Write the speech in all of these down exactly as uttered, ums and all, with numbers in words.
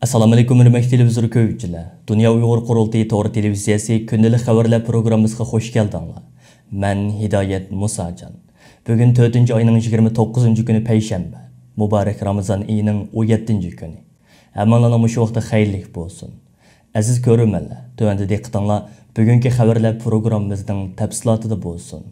ئەسسالامۇئەلەيكۇم، ھۆرمەتلىك تېلېۋىزور كۆرگۈچىلەر. دۇنيا ئۇيغۇر قۇرۇلتىيى تور تېلېۋىزىيەسى كۈندىلىك خەۋەرلەر پروگراممىسىغا خۇش كەلدىڭلار. مەن ھىدايەت مۇساجان. بۈگۈن تۆتىنچى ئاينىڭ يىگىرمە توققۇزىنچى كۈنى، پەيشەنبە. مۇبارەك رامىزان ئېيىنىڭ ئون يەتتىنچى كۈنى. ھەممىڭلارنىڭ مۇشۇ ۋاقتى خەيرلىك بولسۇن. ئەزىز كۆرۈرمەنلەر، تۆۋەندە دىققىتىڭلار بۈگۈنكى خەۋەرلەر پروگراممىمىزنىڭ تەپسىلاتىدا بولسۇن.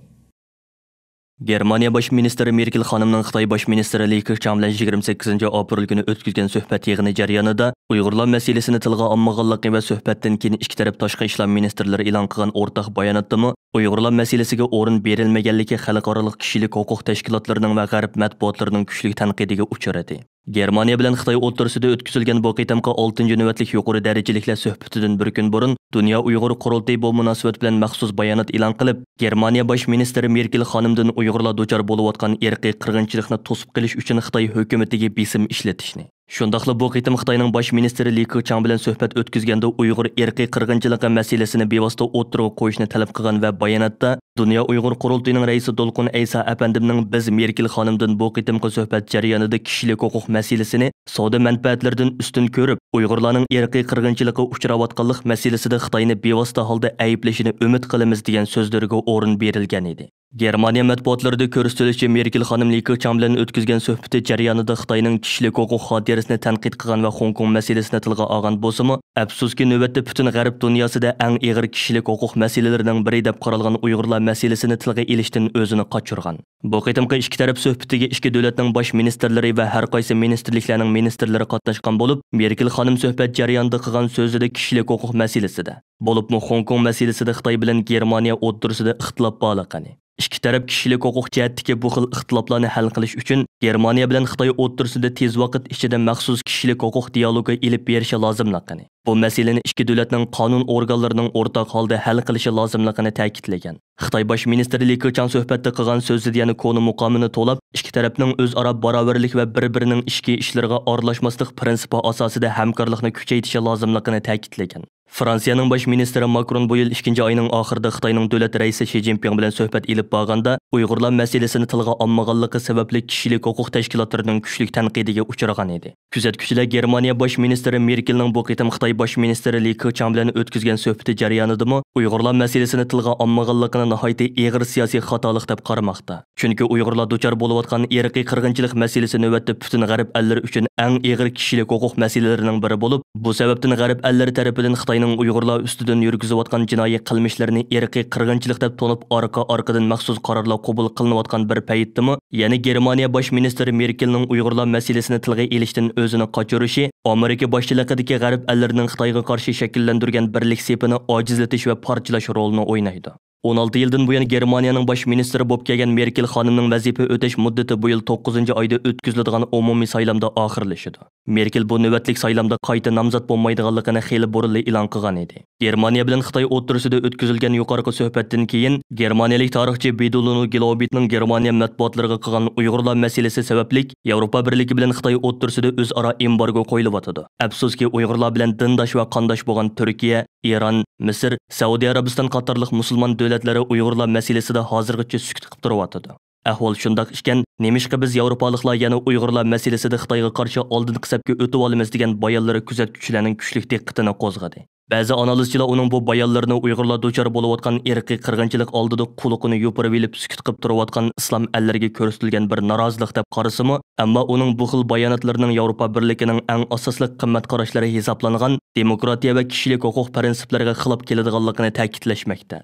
گېرمانىيە باش مىنىستىرى مېركېل خانىمنىڭ خىتاي باش مىنىستىرى لى كېچياڭ بىلەن يىگىرمە سەككىزىنچى ئاپرېل كۈنى ئۆتكۈزگەن سۆھبەت يىغىنى جەريانىدا ئۇيغۇرلار مەسىلىسىنى تىلغا ئالمىغانلىقى ۋە سۆھبەتتىن كېيىن ئىككى تەرەپ تاشقى ئىشلار مىنىستىرلىرى ئېلان قىلغان ئورتاق باياناتتىمۇ ئۇيغۇرلار مەسىلىسىگە ئورۇن بېرىلمىگەنلىكى خەلقئارالىق كىشىلىك ھوقۇق تەشكىلاتلىرىنىڭ ۋە غەرب مەتبۇئاتلىرىنىڭ كۈچلۈك تەنقىدىگە ئۇچرىدى. گېرمانىيە بىلەن خىتاي ئوتتۇرىسىدا ئۆتكۈزۈلگەن بۇ قېتىمقى ئالتىنچى نۆۋەتلىك يۇقىرى دەرىجىلىكلەر سۆھبىتىدىن بىر كۈن بۇرۇن، دۇنيا ئۇيغۇر قۇرۇلتىيى بۇ مۇناسىۋەت بىلەن مەخسۇس بايانات ئېلان قىلىپ، گېرمانىيە باش مىنىستىرى مېركېل خانىمدىن ئۇيغۇرلار دۇچار بولۇۋاتقان ئىرقىي قىرغىنچىلىقنى توسۇپ قېلىش ئۈچۈن خىتاي ھۆكۈمىتىگە بېسىم ئىشلىتىشنى، شۇنداقلا بۇ قېتىم خىتاينىڭ باش مىنىستىرى لى كېچياڭ بىلەن سۆھبەت ئۆتكۈزگەندە ئۇيغۇر ئىرقىي قىرغىنچىلىقى مەسىلىسىنى بىۋاسىتە ئوتتۇرىغا قويۇشنى تەلەپ قىلغان ۋە باياناتتا، دۇنيا ئۇيغۇر قۇرۇلتىيىنىڭ رەئىسى دولقۇن ئەيسا ئەپەندىمنىڭ بىز مېركېل خانىمدىن بۇ قېتىمقى سۆھبەت جەريانىدا كىشىلىك ھوقۇق مەسىلىسىنى سودا مەنپەئەتلىرىدىن ئۈستۈن كۆرۈپ، ئۇيغۇرلارنىڭ ئىرقىي قىرغىنچىلىققا ئۇچراۋاتقانلىق مەسىلىسىدە خىتاينى بىۋاسىتە ھالدا ئەيىبلىشىنى ئۈمىد قىلىمىز، دېگەن سۆزلىرىگە ئورۇن بېرىلگەن ئىدى. گېرمانىيە مەتبۇئاتلىرىدا كۆرسىتىلىشىچە، مېركېل خانىم لى كېچياڭ بىلەن ئۆتكۈزگەن سۆھبىتى جەريانىدا خىتاينىڭ كىشىلىك ھوقۇق خاتىرىسىنى تەنقىد قىلغان ۋە خوڭكوڭ مەسىلىسىنى تىلغا ئالغان بولسىمۇ، ئەپسۇسكى، نۆۋەتتە پۈتۈن غەرب دۇنياسىدا ئەڭ ئېغىر كىشىلىك ھوقۇق مەسىلىلىرىنىڭ بىرى دەپ قارالغان ئۇيغۇرلار مەسىلىسىنى تىلغا ئېلىشتىن ئۆزىنى قاچۇرغان. بۇ قېتىمقى ئىككى تەرەپ سۆھبىتىگە ئىككى دۆلەتنىڭ باش مىنىستىرلىرى ۋە ھەر قايسى مىنىستىرلىكلەرنىڭ مىنىستىرلىرى قاتناشقان بولۇپ، مېركېل خانىم سۆھبەت جەريانىدا قىلغان سۆزىدە كىشىلىك ھوقۇق مەسىلىسىدە، بولۇپمۇ خوڭكوڭ مەسىلىسىدە خىتاي بىلەن گېرمانىيە ئوتتۇرىسىدا ئىختىلاپ بارلىقىنى، ئىككى تەرەپ كىشىلىك ھوقۇق جەھەتتىكى بۇ خىل ئىختىلاپلارنى ھەل قىلىش ئۈچۈن گېرمانىيە بىلەن خىتاي ئوتتۇرىسىدا تېز ۋاقىت ئىچىدە مەخسۇس كىشىلىك ھوقۇق دىيالوگى ئېلىپ بېرىشى لازىملىقىنى، بۇ مەسىلىنى ئىككى دۆلەتنىڭ قانۇن ئورگانلىرىنىڭ ئورتاق ھالدا ھەل قىلىشى لازىملىقىنى تەكىتلىگەن. خىتاي باش مىنىستىرى لى كېچياڭ سۆھبەتتە قىلغان سۆزىدە يەنە كونا مۇقامىنى توۋلاپ، ئىككى تەرەپنىڭ ئۆزئارا باراۋەرلىك ۋە بىر-بىرىنىڭ ئىچكى ئىشلىرىغا ئارىلاشماسلىق پىرىنسىپى ئاساسىدا ھەمكارلىقنى كۈچەيتىشى لازىملىقىنى تەكىتلىگەن. فرانسىيەنىڭ باش مىنىستىرى ماكرون بۇ يىل ئىككىنچى ئاينىڭ ئاخىرىدا خىتاينىڭ دۆلەت رەئىسى شى جىنپىڭ بىلەن سۆھبەت ئېلىپ بارغاندا، ئۇيغۇرلار مەسىلىسىنى تىلغا ئالمىغانلىقى سەۋەبلىك كىشىلىك ھوقۇق تەشكىلاتلىرىنىڭ كۈچلۈك تەنقىدىگە ئۇچرىغان ئىدى. كۆزەتكۈچىلەر گېرمانىيە باش مىنىستىرى مېركېلنىڭ بۇ قېتىم خىتاي باش مىنىستىرى لى كېچياڭ بىلەن ئۆتكۈزگەن سۆھبىتى جەريانىدىمۇ ئۇيغۇرلار مەسىلىسىنى تىلغا ئالمىغانلىقىنى ناھايىتى ئېغىر سىياسىي خاتالىق دەپ قارىماقتا. چۈنكى ئۇيغۇرلار دۇچار بولۇۋاتقان ئىرقىي قىرغىنچىلىق مەسىلىسى نۆۋەتتە پۈتۈن غەرب ئەللىرى ئۈچۈن ئەڭ ئېغىر كىشىلىك ھوقۇق مەسىلىلىرىنىڭ بىرى بولۇپ، بۇ سەۋەبتىن غەرب ئەللىرى تەرىپىدىن خىتاينىڭ ئۇيغۇرلار ئۈستىدىن يۈرگۈزۈۋاتقان جىنايى قىلمىشلىرىنى ئىرقىي قىرغىنچىلىق دەپ تونۇپ، ئارقا-ئارقىدىن مەخسۇس قارارلار قوبۇل قىلىنىۋاتقان بىر پەيتتىمۇ، يەنە گېرمانىيە باش مىنىستىرى مېركېلنىڭ ئۇيغۇرلار مەسىلىسىنى تىلغا ئېلىشتىن ئۆزىنى قاچۇرۇشى ئامېرىكا باشچىلىقىدىكى غەرب ئەللىرىنىڭ خىتايغا قارشى شەكىللەندۈرگەن بىرلىك سېپىنى ئاجىزلىتىش ۋە پارچىلاش رولىنى ئوينايدۇ. ئون ئالتە يىلدىن بۇيان گېرمانىيەنىڭ باش مىنىستىرى بولۇپ كەلگەن مېركېل خانىمنىڭ ۋەزىپە ئۆتەش مۇددىتى بۇ يىل توققۇزىنچى ئايدا ئۆتكۈزۈلىدىغان ئومۇمىي سايلامدا ئاخىرلىشىدۇ. مېركېل بۇ نۆۋەتلىك سايلامدا قايتا نامزات بولمايدىغانلىقىنى خېلى بۇرۇنلا ئېلان قىلغان ئىدى. گېرمانىيە بىلەن خىتاي ئوتتۇرىسىدا ئۆتكۈزۈلگەن يۇقىرىقى سۆھبەتتىن كېيىن، گېرمانىيەلىك تارىخچى بىدۇلۇنو گلوبىتنىڭ گېرمانىيە مەتبۇئاتلىرىغا قىلغان ئۇيغۇرلار مەسىلىسى سەۋەبلىك ياۋروپا بىرلىكى بىلەن خىتاي ئوتتۇرىسىدا ئۆزئارا ئېمبارگو قويۇلۇۋاتىدۇ. ئەپسۇسكى، ئۇيغۇرلار بىلەن دىنداش ۋە قانداش بولغان تۈركىيە، ئىران، مىسىر، سەئۇدى ئەرەبىستان قاتارلىق مۇسۇلمان دۆلەتلىرى ئۇيغۇرلار مەسىلىسىدە ھازىرغىچە سۈكۈت قىلىپ تۇرۇۋاتىدۇ. ئەھۋال شۇنداق ئىكەن، نېمىشقا بىز ياۋروپالىقلار يەنە ئۇيغۇرلار مەسىلىسىدە خىتايغا قارشى ئالدىنقى سەپكە ئۆتۈۋالىمىز دېگەن بايانلىرى كۆزەتكۈچىلەرنىڭ كۈچلۈك دىققىتىنى قوزغىدى. بەزى ئانالىزچىلار ئۇنىڭ بۇ بايانلىرىنى ئۇيغۇرلار دۇچار بولۇۋاتقان ئىرقىي قىرغىنچىلىق ئالدىدا قۇلىقىنى يوپۇرۇۋېلىپ سۈكۈت قىلىپ تۇرۇۋاتقان ئىسلام ئەللىرىگە كۆرسىتىلگەن بىر نارازىلىق دەپ قارىسىمۇ، ئەمما ئۇنىڭ بۇ خىل باياناتلىرىنىڭ ياۋروپا بىرلىكىنىڭ ئەڭ ئاساسلىق قىممەت قاراشلىرى ھېسابلانغان دېموكراتىيە ۋە كىشىلىك ھوقۇق پىرىنسىپلىرىغا خىلاپ كېلىدىغانلىقىنى تەكىتلەشمەكتە.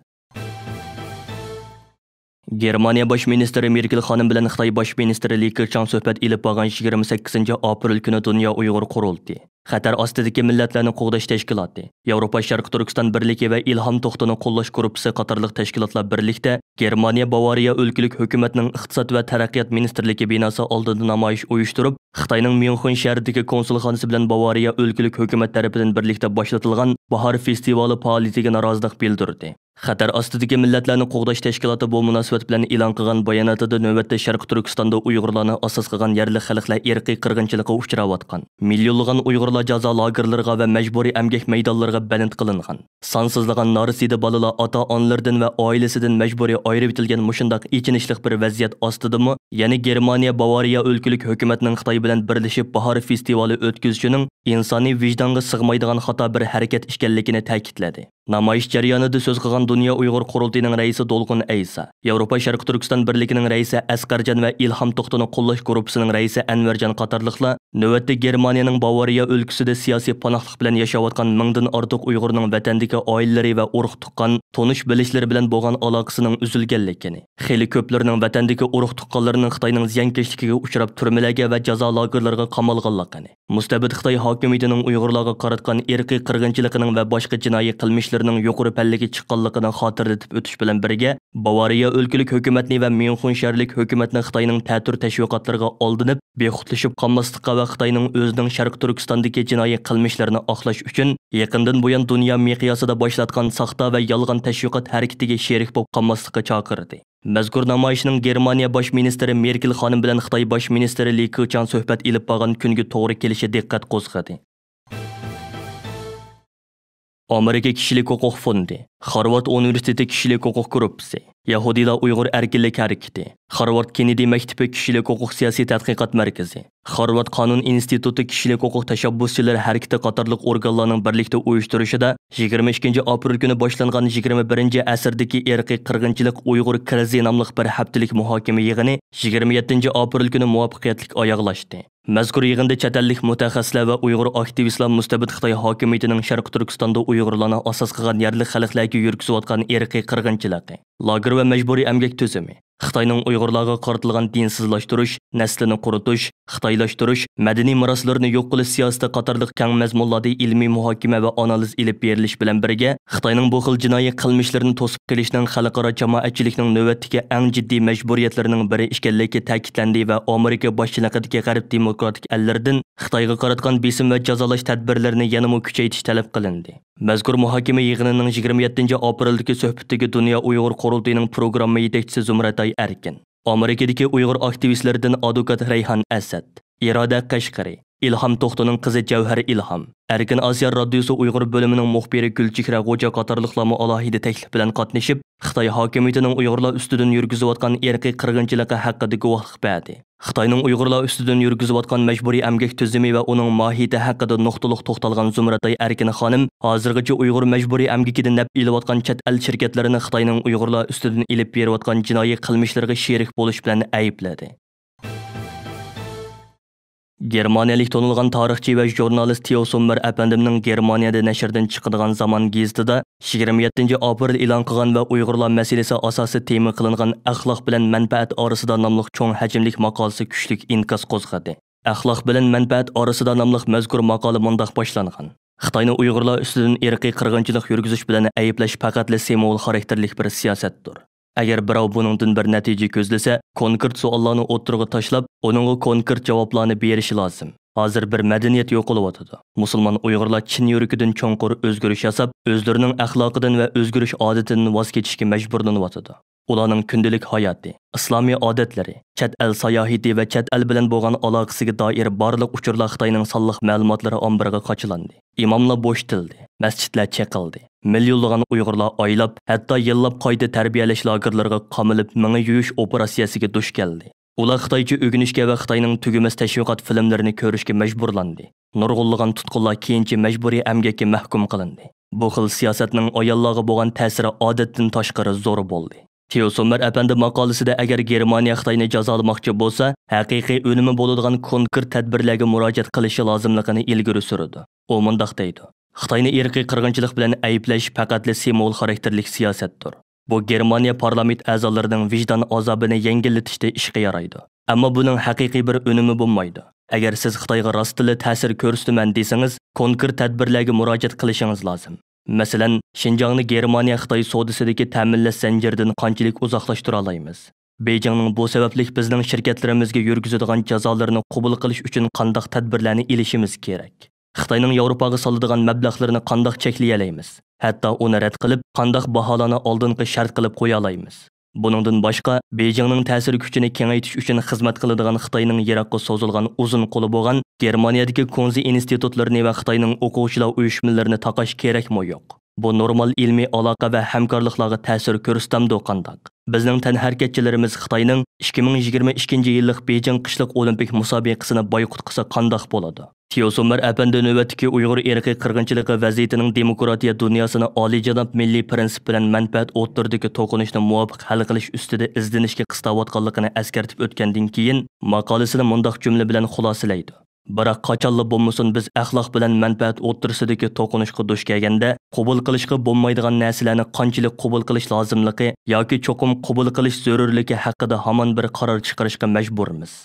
گېرمانىيە باش مىنىستىرى مېركېل خانىم بىلەن خىتاي باش مىنىستىرى لى كېچياڭ سۆھبەت ئېلىپ بارغان يىگىرمە سەككىزىنچى ئاپرېل كۈنى دۇنيا ئۇيغۇر قۇرۇلتىيى، خەتەر ئاستىدىكى مىللەتلەرنى قوغداش تەشكىلاتى، ياۋروپا شەرقىي تۈركىستان بىرلىكى ۋە ئىلھام توختىنى قوللاش گۇرۇپپىسى قاتارلىق تەشكىلاتلار بىرلىكتە گېرمانىيە باۋارىيە ئۆلكىلىك ھۆكۈمەتنىڭ ئىقتىساد ۋە تەرەققىيات مىنىستىرلىكى بىناسى ئالدىدا نامايىش ئۇيۇشتۇرۇپ، خىتاينىڭ ميۇنخېن شەھىرىدىكى كونسۇلخانىسى بىلەن باۋارىيە ئۆلكىلىك ھۆكۈمەت تەرىپىدىن بىرلىكتە باشلىتىلغان باھار فېستىۋالى پائالىيىتىگە نارازىلىق بىلدۈردى. خەتەر ئاستىدىكى مىللەتلەرنى قوغداش تەشكىلاتى بۇ مۇناسىۋەت بىلەن ئېلان قىلغان باياناتىدا نۆۋەتتە شەرقىي تۈركىستاندا ئۇيغۇرلارنى ئاساس قىلغان يەرلىك خەلقلەر ئىرقىي قىرغىنچىلىققا ئۇچراۋاتقان، مىليونلىغان ئۇيغۇرلار جازا لاگېرلىرىغا ۋە مەجبۇرىي ئەمگەك مەيدانلىرىغا بەند قىلىنغان، سانسىزلىغان نارەسىدە بالىلار ئاتا-ئانىلىرىدىن ۋە ئائىلىسىدىن مەجبۇرىي ئايرىۋېتىلگەن مۇشۇنداق ئېچىنىشلىق بىر ۋەزىيەت ئاستىدىمۇ يەنە گېرمانىيە باۋارىيە ئۆلكىلىك ھۆكۈمەتنىڭ خىتاي بىلەن بىرلىشىپ باھار فېستىۋالى ئۆتكۈزۈشىنىڭ ئىنسانىي ۋىجدانغا سىغمايدىغان خاتا بىر ھەرىكەت ئىكەنلىكىنى تەكىتلىدى. نامايىش جەريانىدا سۆز قىلغان دۇنيا ئۇيغۇر قۇرۇلتىيىنىڭ رەئىسى دولقۇن ئەيسا، ياۋروپا شەرقىي تۈركىستان بىرلىكىنىڭ رەئىسى ئەسقەرجان ۋە ئىلھام توختىنى قوللاش گۇرۇپپىسىنىڭ رەئىسى ئەنۋەرجان قاتارلىقلار نۆۋەتتە گېرمانىيەنىڭ باۋارىيە ئۆلكىسىدە سىياسىي پاناھلىق بىلەن ياشاۋاتقان مىڭدىن ئارتۇق ئۇيغۇرنىڭ ۋەتەندىكى ئائىلىلىرى ۋە ئۇرۇق-تۇغقان، تونۇش-بىلىشلىرى بىلەن بولغان ئالاقىسىنىڭ ئۈزۈلگەنلىكىنى، خېلى كۆپلىرىنىڭ ۋەتەندىكى ئۇرۇق-تۇغقانلىرىنىڭ خىتاينىڭ زىيانكەشلىكىگە ئۇچراپ، تۈرمىلەرگە ۋە جازا لاگېرلىرىغا قامالغانلىقىنى، مۇستەبىت خىتاي ھاكىمىيىتىنىڭ ئۇيغۇرلارغا قاراتقان ئىرقىي قىرغىنچىلىقىنىڭ ۋە باشقا جىنايى قىلمىشلىرىنىڭ يۇقىرى پەللىگە چىققانلىقىنى خاتىرىلىتىپ ئۆتۈش بىلەن بىرگە، باۋارىيە ئۆلكىلىك ھۆكۈمەتنى ۋە ميۇنخېن شەھەرلىك ھۆكۈمەتنى خىتاينىڭ تەتۈر تەشۋىقاتلىرىغا ئالدىنىپ، بىخۇدلىشىپ قالماسلىققا ۋە خىتاينىڭ ئۆزىنىڭ شەرقىي تۈركىستاندىكى جىنايى قىلمىشلىرىنى ئاقلاش ئۈچۈن، يېقىندىن بۇيان دۇنيا مىقياسىدا باشلاتقان ساختا ۋە يالغان تەشۋىقات ھەرىكىتىگە شېرىك بولۇپ قالماسلىققا چاقىردى. مەزكۇر نامايىشنىڭ گېرمانىيە باش مىنىستىرى مېركېل خانىم بىلەن خىتاي باش مىنىستىرى لى كېچياڭ سۆھبەت ئېلىپ بارغان كۈنگە توغرا كېلىشى دىققەت قوزغىدى. ئامېرىكا كىشىلىك ھوقۇق فوندى، خارۋارد ئۇنىۋېرسىتېتى كىشىلىك ھوقۇق گۇرۇپپىسى، يەھۇدىيلار ئۇيغۇر ئەركىنلىك ھەرىكىتى، خارۋارد كېننېدى مەكتىپى كىشىلىك ھوقۇق سىياسىي تەتقىقات مەركىزى، خارۋارد قانۇن ئىنستىتۇتى كىشىلىك ھوقۇق تەشەببۇسچىلىرى ھەرىكىتى قاتارلىق ئورگانلارنىڭ بىرلىكتە ئۇيۇشتۇرۇشىدا يىگىرمە ئىككىنچى ئاپرېل كۈنى باشلانغان يىگىرمە بىرىنچى ئەسىردىكى ئىرقىي قىرغىنچىلىق ئۇيغۇر كىرىزى ناملىق بىر ھەپتىلىك مۇھاكىمە يىغىنى يىگىرمە يەتتىنچى ئاپرېل كۈنى مۇۋەپپەقىيەتلىك ئاياغلاشتى. مەزكۇر يىغىندا چەت ئەللىك مۇتەخەسسىسلەر ۋە ئۇيغۇر ئاكتىۋىستلار مۇستەبىت خىتاي ھاكىمىيىتىنىڭ شەرقىي تۈركىستاندا ئۇيغۇرلارنى ئاساس قىلغان يەرلىك خەلقلەرگە يۈرگۈزۈۋاتقان ئىرقىي قىرغىنچىلىقى، لاگېر ۋە مەجبۇرىي ئەمگەك تۈزۈمى، خىتاينىڭ ئۇيغۇرلارغا قارىتىلغان دىنسىزلاشتۇرۇش، نەسلىنى قۇرۇتۇش، خىتايلاشتۇرۇش، مەدەنىي مىراسلىرىنى يوق قىلىش سىياسىتى قاتارلىق كەڭ مەزمۇنلاردا ئىلمىي مۇھاكىمە ۋە ئانالىز ئېلىپ بېرىلىش بىلەن بىرگە، خىتاينىڭ بۇ خىل جىنايى قىلمىشلىرىنى توسۇپ قېلىشنىڭ خەلقئارا جامائەتچىلىكنىڭ نۆۋەتتىكى ئەڭ جىددىي مەجبۇرىيەتلىرىنىڭ بىرى ئىكەنلىكى تەكىتلەندى ۋە ئامېرىكا باشچىلىقىدىكى غەرب دېموكراتىك ئەللىرىدىن خىتايغا قاراتقان بېسىم ۋە جازالاش تەدبىرلىرىنى يەنىمۇ كۈچەيتىش تەلەپ قىلىندى. مەزكۇر مۇھاكىمە يىغىنىنىڭ يىگىرمە يەتتىنچى ئاپرېلدىكى سۆھبىتىگە دۇنيا ئۇيغۇر قۇرۇلتىيىنىڭ پروگرامما يېتەكچىسى زۇمرەتئاي ئەركىن، ئامېرىكىدىكى ئۇيغۇر ئاكتىۋىستلىرىدىن ئادۋوكات رەيھان ئەسەت، ئىرادە قەشقىرى، ئىلھام توختىنىڭ قىزى جەۋھەر ئىلھام، ئەركىن ئاسىيا رادىيوسى ئۇيغۇر بۆلۈمىنىڭ مۇخبىرى گۈلچېھرە غوجا قاتارلىقلارمۇ ئالاھىدە تەكلىپ بىلەن قاتنىشىپ، خىتاي ھاكىمىيىتىنىڭ ئۇيغۇرلار ئۈستىدىن يۈرگۈزۈۋاتقان ئىرقىي قىرغىنچىلىقى ھەققىدە گۇۋاھلىق بەردى. خىتاينىڭ ئۇيغۇرلار ئۈستىدىن يۈرگۈزۈۋاتقان مەجبۇرىي ئەمگەك تۈزۈمى ۋە ئۇنىڭ ماھىيىتى ھەققىدە نۇقتىلىق توختالغان زۇمرەتئاي ئەركىن خانىم، ھازىرغىچە ئۇيغۇر مەجبۇرىي ئەمگىكىدىن نەپ ئېلىۋاتقان چەت ئەل شىركەتلىرىنى خىتاينىڭ ئۇيغۇرلار ئۈستىدىن ئېلىپ بېرىۋاتقان جىنايى قىلمىشلىرىغا شېرىك بولۇش بىلەن ئەيىبلىدى. گېرمانىيەلىك تونۇلغان تارىخچى ۋە ژۇرنالىست تېئو سوممېر ئەپەندىمنىڭ گېرمانىيەدە نەشردىن چىقىدىغان زامان گېزىتىدە يىگىرمە يەتتىنچى ئاپرېل ئېلان قىلغان ۋە ئۇيغۇرلار مەسىلىسى ئاساسىي تېما قىلىنغان ئەخلاق بىلەن مەنپەئەت ئارىسىدا ناملىق چوڭ ھەجىملىك ماقالىسى كۈچلۈك ئىنكاس قوزغىدى. ئەخلاق بىلەن مەنپەئەت ئارىسىدا ناملىق مەزكۇر ماقالە مۇنداق باشلانغان: خىتاينى ئۇيغۇرلار ئۈستىدىن ئىرقىي قىرغىنچىلىق يۈرگۈزۈش بىلەن ئەيىبلەش پەقەتلا سىمۋول خاراكتېرلىك بىر سىياسەتتۇر. ئەگەر بىراۋ بۇنىڭدىن بىر نەتىجە كۆزلىسە، كونكرېت سوئاللارنى ئوتتۇرىغا تاشلاپ، ئۇنىڭغا كونكرېت جاۋابلارنى بېرىشى لازىم. ھازىر بىر مەدەنىيەت يوقىلىۋاتىدۇ. مۇسۇلمان ئۇيغۇرلار چىن يۈرىكىدىن چوڭقۇر ئۆزگىرىش ياساپ، ئۆزلىرىنىڭ ئەخلاقىدىن ۋە ئۆزگىرىش ئادىتىدىن ۋاز كېچىشكە مەجبۇرلىنىۋاتىدۇ. ئۇلارنىڭ كۈندىلىك ھاياتى، ئىسلامىي ئادەتلىرى، چەت ئەل ساياھىتى ۋە چەت ئەل بىلەن بولغان ئالاقىسىغا دائىر بارلىق ئۇچۇرلار خىتاينىڭ سانلىق مەلۇماتلىرى ئامبىرىغا قاچىلاندى. ئىماملار بوشىتىلدى، مەسچىتلەر چېقىلدى. مىليونلىغان ئۇيغۇرلار ئايلاپ، ھەتتا يىللاپ قايتا تەربىيەلەش لاگېرلىرىغا قامىلىپ، مېڭە يۇيۇش ئوپېراتسىيەسىگە دۇچ كەلدى. ئۇلار خىتايچە ئۆگىنىشكە ۋە خىتاينىڭ تۈگىمەس تەشۋىقات فىلىملىرىنى كۆرۈشكە مەجبۇرلاندى. نۇرغۇنلىغان تۇتقۇنلار كېيىنچە مەجبۇرىي ئەمگەككە مەھكۇم قىلىندى. بۇ خىل سىياسەتنىڭ ئاياللارغا بولغان تەسىرى ئادەتتىن تاشقىرى زور بولدى. تېئو سوممېر ئەپەندى ماقالىسىدە، ئەگەر گېرمانىيە خىتاينى جازالىماقچى بولسا، ھەقىقىي ئۈنۈمى بولىدىغان كونكرېت تەدبىرلەرگە مۇراجىئەت قىلىشى لازىملىقىنى ئىلگىرى سۈرىدۇ. ئۇ مۇنداق دەيدۇ: خىتاينى ئىرقىي قىرغىنچىلىق بىلەن ئەيىبلەش پەقەتلا سىمۋول خاراكتېرلىك سىياسەتتۇر. بۇ گېرمانىيە پارلامېنت ئەزالىرىنىڭ ۋىجدان ئازابىنى يەڭگىللىتىشتە ئىشقا يارايدۇ. ئەمما بۇنىڭ ھەقىقىي بىر ئۈنۈمى بولمايدۇ. ئەگەر سىز خىتايغا راستتىنلا تەسىر كۆرسىتىمەن دېسىڭىز، كونكرېت تەدبىرلەرگە مۇراجىئەت قىلىشىڭىز لازىم. مەسىلەن، شىنجاڭنى گېرمانىيە خىتاي سودىسىدىكى تەمىنلەش زەنجىرىدىن قانچىلىك ئۇزاقلاشتۇرالايمىز؟ بېيجىڭنىڭ بۇ سەۋەبلىك بىزنىڭ شىركەتلىرىمىزگە يۈرگۈزىدىغان جازالىرىنى قوبۇل قىلىش ئۈچۈن قانداق تەدبىرلەرنى ئېلىشىمىز كېرەك؟ خىتاينىڭ ياۋروپاغا سالىدىغان مەبلەغلىرىنى قانداق چەكلىيەلەيمىز؟ ھەتتا ئۇنى رەت قىلىپ، قانداق باھالارنى ئالدىنقى شەرت قىلىپ قويالايمىز؟ بۇنىڭدىن باشقا، بېيجىڭنىڭ تەسىر كۈچىنى كېڭەيتىش ئۈچۈن خىزمەت قىلىدىغان خىتاينىڭ يىراققا سوزۇلغان ئۇزۇن قولى بولغان گېرمانىيەدىكى كۇڭزى ئىنستىتۇتلىرىنى ۋە خىتاينىڭ ئوقۇغۇچىلار ئۇيۇشمىلىرىنى تاقاش كېرەكمۇ يوق؟ بۇ نورمال ئىلمىي ئالاقە ۋە ھەمكارلىقلارغا تەسىر كۆرسىتەمدۇ قانداق؟ بىزنىڭ تەنھەرىكەتچىلىرىمىز خىتاينىڭ ئىككى مىڭ يىگىرمە ئىككىنچى يىللىق بېيجىڭ قىشلىق ئولىمپىك مۇسابىقىسىنى بايقۇت قىلسا قانداق بولىدۇ؟ تيو سومېر ئەپەندى نۆۋەتتىكى ئۇيغۇر ئىرقىي قىرغىنچىلىقى ۋەزىيىتىنىڭ دېموكراتىيە دۇنياسىنى ئالىيجاناب مىللىي پىرىنسىپ بىلەن مەنپەئەت ئوتتۇرىدىكى توقۇنۇشنى مۇۋاپىق ھەل قىلىش ئۈستىدە ئىزدىنىشكە قىستاۋاتقانلىقىنى ئەسكەرتىپ ئۆتكەندىن كېيىن، ماقالىسىنى مۇنداق جۈملە بىلەن خۇلاسىلەيدۇ: بىراق قاچانلا بولمىسۇن، بىز ئەخلاق بىلەن مەنپەئەت ئوتتۇرىسىدىكى توقۇنۇشقا دۇچ كەلگەندە، قوبۇل قىلىشقا بولمايدىغان نەرسىلەرنى قانچىلىك قوبۇل قىلىش لازىملىقى ياكى چوقۇم قوبۇل قىلىش زۆرۈرلۈكى ھەققىدە ھامان بىر قارار چىقىرىشقا مەجبۇرمىز.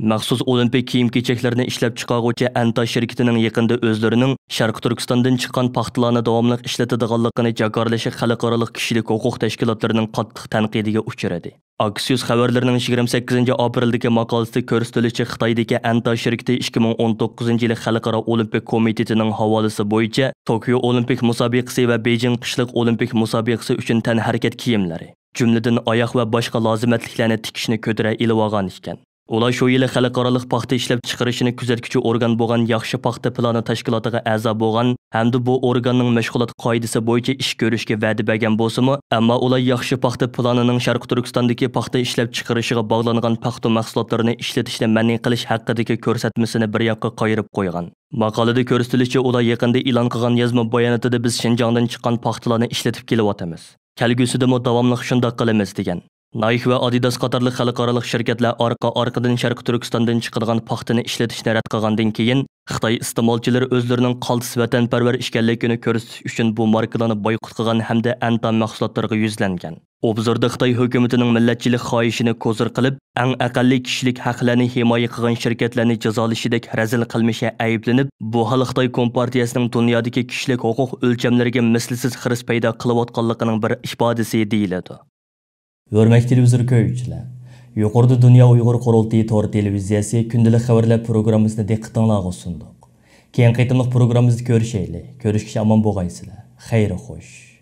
مەخسۇس ئولىمپىك كىيىم-كېچەكلىرىنى ئىشلەپچىقارغۇچى ئەنتا شىركىتىنىڭ يېقىندا ئۆزلىرىنىڭ شەرقىي تۈركىستاندىن چىققان پاختىلارنى داۋاملىق ئىشلىتىدىغانلىقىنى جاكارلىشى خەلقئارالىق كىشىلىك ھوقۇق تەشكىلاتلىرىنىڭ قاتتىق تەنقىدىگە ئۇچرىدى. ئاكسىيوس خەۋەرلىرىنىڭ يىگىرمە سەككىزىنچى ئاپرېلدىكى ماقالىسىدە كۆرسىتىلىشىچە، خىتايدىكى ئەنتا شىركىتى ئىككى مىڭ ئون توققۇزىنچى يىلى خەلقئارا ئولىمپىك كومىتېتىنىڭ ھاۋالىسى بويىچە توكيو ئولىمپىك مۇسابىقىسى ۋە بېيجىڭ قىشلىق ئولىمپىك مۇسابىقىسى ئۈچۈن تەنھەرىكەت كىيىملىرى، جۈملىدىن ئاياغ ۋە باشقا لازىمەتلىكلەرنى تىكىشنى كۆتۈرە ئېلىۋالغان ئىكەن. ئۇلار شۇ يىلى خەلقئارالىق پاختا ئىشلەپچىقىرىشىنى كۆزەتكۈچى ئورگان بولغان ياخشى پاختا پىلانى تەشكىلاتىغا ئەزا بولغان ھەمدە بۇ ئورگاننىڭ مەشغۇلات قائىدىسى بويىچە ئىش كۆرۈشكە ۋەدە بەرگەن بولسىمۇ، ئەمما ئۇلار ياخشى پاختا پىلانىنىڭ شەرقىي تۈركىستاندىكى پاختا ئىشلەپچىقىرىشىغا باغلانغان پاختا مەھسۇلاتلىرىنى ئىشلىتىشنى مەنئى قىلىش ھەققىدىكى كۆرسەتمىسىنى بىر ياققا قايرىپ قويغان. ماقالىدە كۆرسىتىلىشىچە، ئۇلار يېقىندا ئېلان قىلغان يازما باياناتىدا، بىز شىنجاڭدىن چىققان پاختىلارنى ئىشلىتىپ كېلىۋاتىمىز. كەلگۈسىدىمۇ داۋاملىق شۇنداق قىلىمىز، دېگەن. نايك ۋە ئادىداس قاتارلىق خەلقئارالىق شىركەتلەر ئارقا-ئارقىدىن شەرقىي تۈركىستاندىن چىقىدىغان پاختىنى ئىشلىتىشنى رەت قىلغاندىن كېيىن، خىتاي ئىستېمالچىلىرى ئۆزلىرىنىڭ قالتىس ۋەتەنپەرۋەر ئىكەنلىكىنى كۆرسىتىش ئۈچۈن بۇ ماركىلارنى بايقۇت قىلغان ھەمدە ئەنتا مەھسۇلاتلىرىغا يۈزلەنگەن. ئوبزوردا خىتاي ھۆكۈمىتىنىڭ مىللەتچىلىك خاھىشىنى كوزىر قىلىپ، ئەڭ ئەقەللىي كىشىلىك ھەقلەرنى ھىمايە قىلغان شىركەتلەرنى جازالىشىدەك رەزىل قىلمىشى ئەيىبلىنىپ، بۇ ھال خىتاي كومپارتىيەسىنىڭ دۇنيادىكى كىشىلىك ھوقۇق ئۆلچەملىرىگە مىسلىسىز خىرىس پەيدا قىلىۋاتقانلىقىنىڭ بىر ئىپادىسى دېيىلىدۇ. ھۆرمەتلىك تېلېۋىزور كۆرگۈچىلەر، يۇقىرىدا دۇنيا ئۇيغۇر قۇرۇلتىيى تور تېلېۋىزىيەسى كۈندىلىك خەۋەرلەر پروگراممىسىنى دىققىتىڭلارغا سۇندۇق. كېيىنكى قېتىملىق پروگراممىمىزدا كۆرۈشەيلى. كۆرۈشكىچە ئامان بولغايسىلەر. خەير خوش.